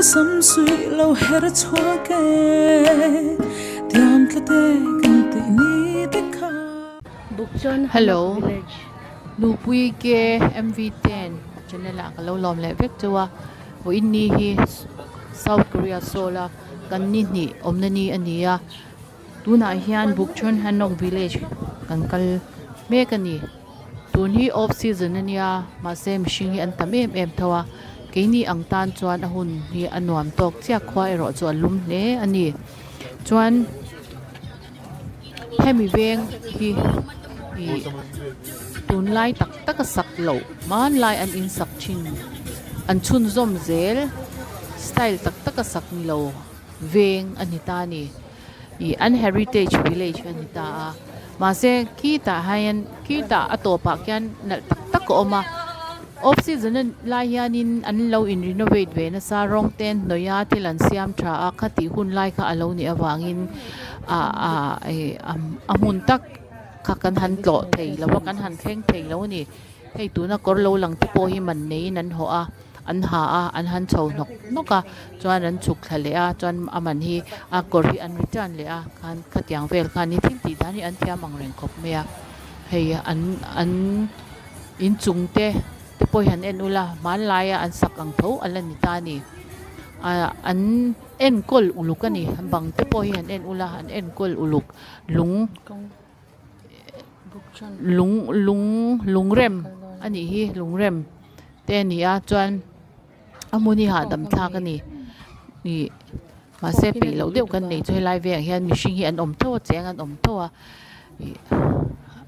Samsuih lo her chhuak e, tiam tlat e kan tih ni te kha. Hello, Nupui ke MV ten channel ah ka lo lawm leh vek chauh a, vawiin ni hi South Korea Seoul a kan ni hnih awmna ni a ni a, tunah hian Bukchon Hanok Village kan kal mek a ni. Tun hi off season a nia mahse mihring hi an tam em em tho a keini ang tan chuan a hun hi a nuam tawk chiah khua erawh chu a lum hle a ni chuan hemi veng hi ih tunlai tak tak a sak loh hmanlai an in sak thin an chhunzawm zel style tak tak a sak ni lo veng a ni ta a ni. Ih an heritage village a ni ta a mahse khitah hian khitah a tawpah khian nalh tak tak a awm a off season a lai hianin an lo in renovate ve nasa rawng te an hnawih a thil an siam tha a khatih hun lai kha a lo nih avangin ah ah ih a hmun tak kha kan han tlawh thei lo a kan han thleng thei lo a ni hei tuna kawr lo lang te pawh hi man neiin an hawh a. an ha a an han chho hnawk hnawk a chuan an chhuk thla leh a chuan a man hi a kawr hi an return leh a khan khatiang vel khan hi thil tih dan hi an thiam ang reng khawp mai a hei an an inchung te te pawh hi han en ula hmanlaia an sak ang tho a la ni ta a ni ah an enkawl uluk a ni bang te pawh hi han en ula an enkawl uluk lung lung lung lungrem a nih hi lungrem. Te a ni a chuan a hmun hi hahdam thlak a ni ih mahse peih loh deuh kan neih chu helai velah hian mihring hi an awm tho a cheng an awm tho a ih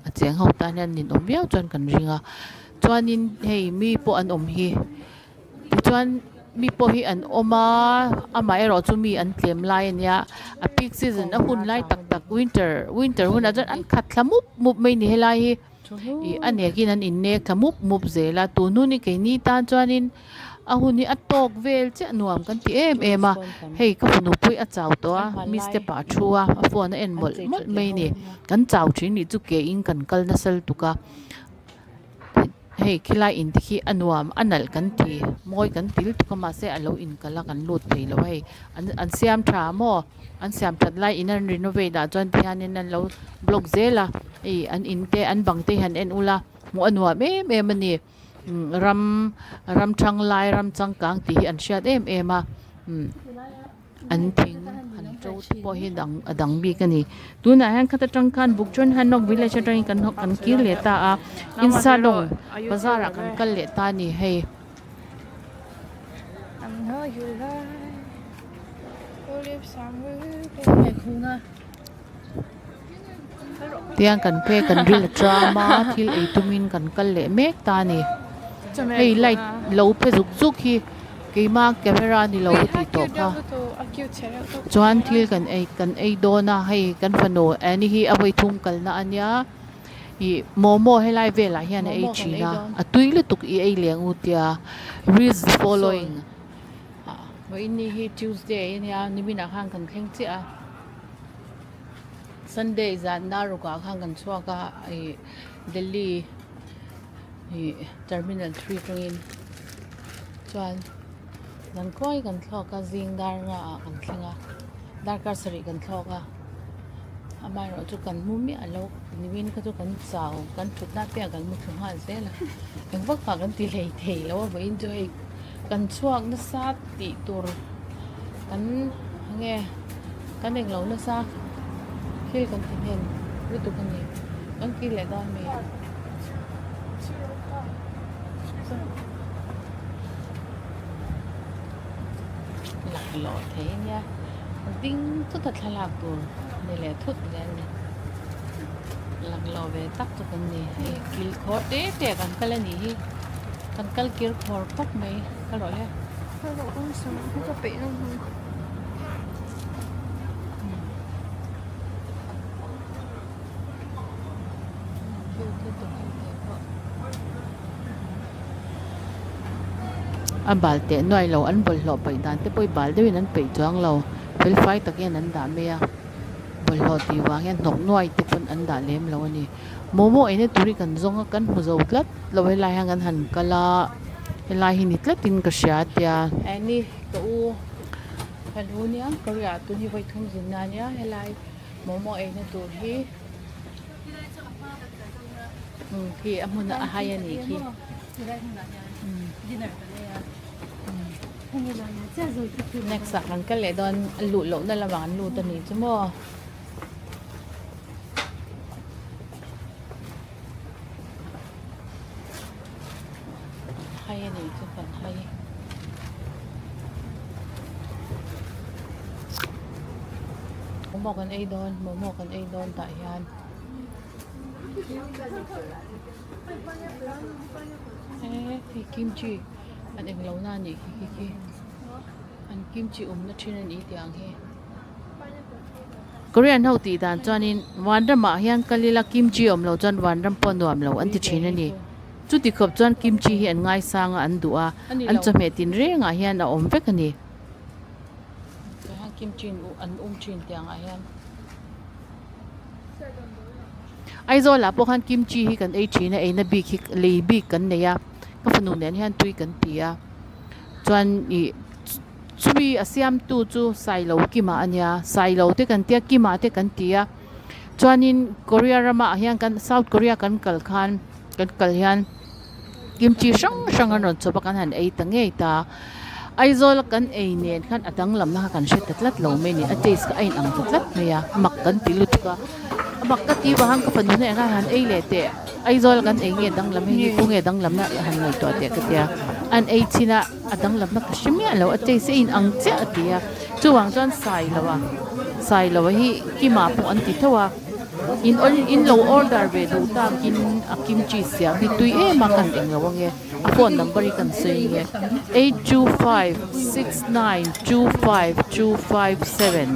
a cheng ho tan hian ninawm viau chuan kan ring a chuanin hei mi pawh an awm hi tichuan mi pawh hi an awm a amaherawh chu mi an tlem lai a nia a peak season a hun lai tak tak winter winter hunah chuan an khat thla mup mup mai a ni helai hi. Ih a nekin an innek thla mup mup zel a tun hun hi keini tan chuanin a hun hi a tawk vel chiah nuam kan ti em em a hei ka fanu pawh hi a chau tawh a mi step ah a thu a a phone a en mawlh mawlh mai a ni kan chau thin nih chu ke in kan kal nasa lutuk a hei khilai in te khi a nuam a nalh kan ti mawi kan ti lutuk a mahse a lo inkalh a kan lut thei lo a hei an siam tha maw. An siam that lai in an renovate ah chuan tihianin an lo block zel a hei an in te an bang te hi han en ula hmuh a nuam em em a ni umm ram ram thang lai ram changkang tih hi an hriat em em a umm an thing han to te pawh hi dang a dang bik a ni tunah hian khata tang khan Bukchon Hanok village atangin kan kan kir leh ta a Insalong bazar ah kan kal leh ta a ni hei. Tiang kan phei kan ril a tram a thil ei tumin kan kal leh mek ta a ni hei light lo pe zuk zuk hi keima camera ni lo ka tih tawh kha chuan thil kan ei kan ei dawn a hei kan fanu Annie hi a vawi thum kalna a nia ih momo helai velah hian a ei thin a a tui lutuk i ei leng u tia risk following. Vawiin ni hi Tuesday a nia niminah khan kan thleng chiah a Sunday zan Narukah khan kan chhuak a ih Delhi ih terminal three atangin chuan zan khuai kan thlawk a zing dar nga ah kan thleng a darkar sarih kan thlawk a amaherawh chu kan mu miah lo nimin kha chu kan chau kan thutna te ah kan mu thlu nghal zel a eng vak pah kan ti hlei thei lo a vawiin chu hei. Kan chhuak nasa tih tur kan nge kan englo nasa thil kan ti hnem lutuk a ni kan kil leh dawn mi. Laklawh thei a nia ding thut a thlalak tur ni leh thut zel a ni laklawh ve tak chu kan ni hei kil khawr te te ah kan kal a nih hi. Kan kal kir khawr khawp mai ka rawh le. Ka rawh kawng sam hi ka peih lo hmang. A bal teh nuai lo an bawlhhlawh paih dan te pawh hi bal deuhin an peih chuang lo fel fai tak hian an dah mai a bawlhhlawh tih vang hian hnawk nuai te pawn an dah lem lo a ni. Momo eina tur hi kan zawng a kan hmu zo tlat lo helai hian kan han kal a helai hi ni tlatin ka hria a tia. Eng ni ka u Hello nia Korea ah tun hi vawi thum zin na ania helai momo ei na tur hi umm khi a hmun a hai anih khi next ah kan kal leh dawn a luh loh na lamah an lut anih chu maw. Hai anih chu kan hai. Momo kan ei dawn momo kan ei dawn tah hian eh hei kimchi an englo na anih khi khi khi an kimchi awmna thin anih tih ang hi. Korean ho tih dan chuanin vanramah hian kal ila kimchi awm loh chuan vanram pawh nuam lo an ti thin a ni. Chuti khawp chuan kimchi hi an ngaisang a an duh a, an chawhmeh tin rengah hian a awm vek a ni. Aizawlah pawh khan kimchi hi kan ei thin a, eina bik hi lei bik kan nei a, ka fanu nen hian tui kan ti a, chuan ih. Chumi a siamtu chu Sailo Kima a nia, Sailo te kan tia Kima te kan ti a, chuanin Korea ramah hian kan South Korea kan kal khan kan kal hian kimchi hrang hrang an rawn chawp a kan han ei ta ngei ta, Aizawl a kan ei nen khan a danglamna kha kan hre ta tlat lo mai a ni, a taste kha a inang ta tlat mai a, mak kan ti lutuk a, a mak ka ti vang ka fanu hnenah khan han ei leh teh Aizawl a kan ei nge danglam hei hi khawnge danglamna han ngaihtuah teh ka tia, an ei chin a. A danglamna ka hre miah lo a taste a inang chiah a ti a chuvang chuan Sailoa Sailoa hi Kima pawh an ti tho a in in lo order ve duh takin a kimchi siam hi tui em a kan englo ange a phone number hi kan sawi ange 8256925257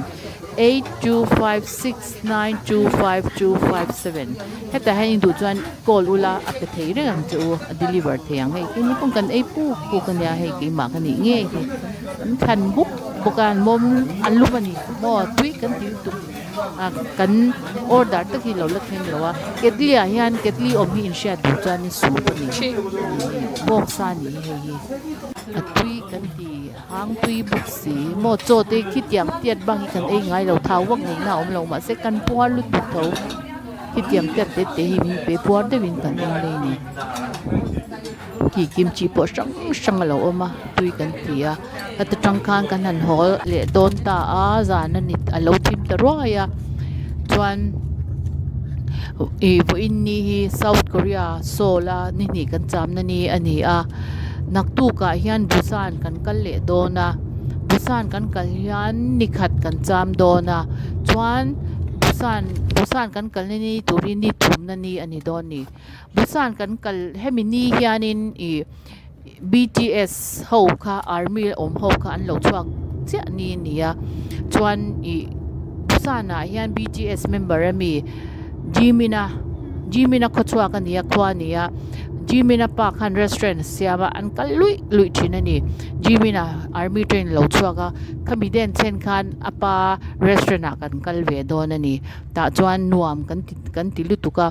8256 925257 Hetah hian in duh chuan call ula a pe thei reng ang che u a deliver thei ang hei keini pawh kan ei puk puk ania hei keimah ka nih ngei hi kan thlan buk bawk a an mawm an lum a ni maw tui kan ti lutuk a kan order tak hi lo la thleng lo a ketli ah hian ketli awm hi in hriat duh chuan in soup a ni bawngsa a ni hi hei hi a tui kan ti. Hang tui bawk si maw chaw te khitiang tiat bang hi kan ei ngai lo thau vak ngaihna a awm lo mahse kan puar lutuk tho khitiang tiat te te hi min pe puar deuhin kan en mai a ni khi kimchi pawh hrang hrang a lo awm a tui kan ti a heta tang khan kan han haw leh dawn ta a zan a ni a lo thim ta ruai a chuan ih vawiin ni hi south korea seoul a ni hnih kan cham na ni a ni a. Naktukah hian Busan kan kal leh dawn a, Busan kan kal hian nikhat kan cham dawn a, chuan Busan Busan kan kalna ni turin ni thumna ni a ni dawn ni. Busan kan kal hemi ni hianin ih BTS ho kha army awm ho kha an lo chhuak chiah ni a ni a, chuan ih Busan ah hian BTS member a mi Jimin a Jimin a khawchhuak a ni a khua a ni a. Jimin-a pa khan restaurant a siam a, an kal luih luih thin a ni. Jimin-a army train a lo chhuak a, khami den chhen khan a pa restaurant ah kan kal ve dawn a ni. Tah chuan nuam kan ti kan ti lutuk a.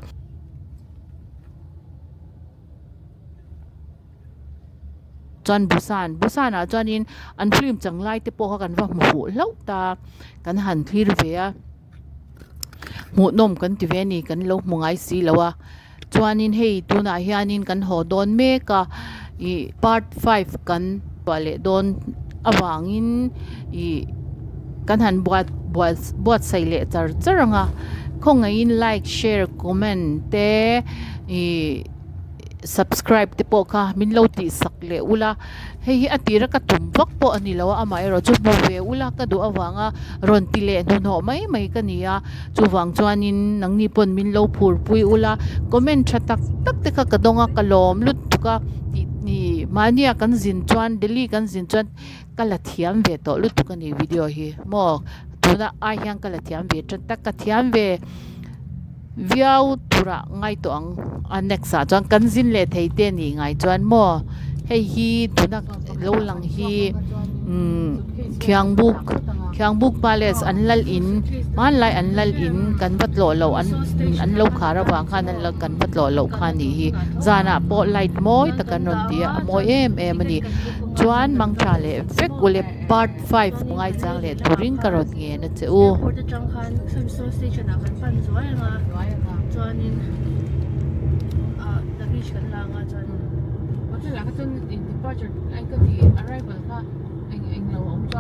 Chuan Busan, Busan ah chuanin an film chang lai te pawh kha kan va hmu fuh hlauh ta, kan han thlir ve a. Hmuhnawm kan ti ve a ni, kan lo hmu ngai si lo a. Chuanin hei tunah hianin kan haw dawn mek a, ih part five kan chhuah leh dawn avangin ih kan han buat buat buatsaih leh char char ang a, khawngaihin like share comment te ih subscribe te pawh kha min lo tih sak leh ula hei hi a tira ka tum vak pawh a ni lo a amaherawh chu hmu ve ula ka duh avanga rawn ti leh hnuhnawh mai mai ka ni a chuvang chuanin nangni pawn min lo phur pui ula comment tha tak tak te kha ka dawng a ka lawm lutuk a tih ni mahnia kan zin chuan Delhi kan zin chuan ka la thiam ve tawh lutuk a ni video hi maw tuna ai hian ka la thiam ve tan tak ka thiam ve viau turah ngai tawh ang a next ah chuan kan zin leh thei te nih ngai chuan maw hei hi tuna lo lang hi umm khiangbuk. Khiangbuk Palace an lal in hmanlai an lal in kan va tlawh loh an an lo khar avang khan an kan va tlawh loh kha a nih hi zanah pawh light mawi tak an rawn ti a a mawi em em a ni chuan mangtha leh vek ule part 5 ngaichang leh turin ka rawn ngen a che u.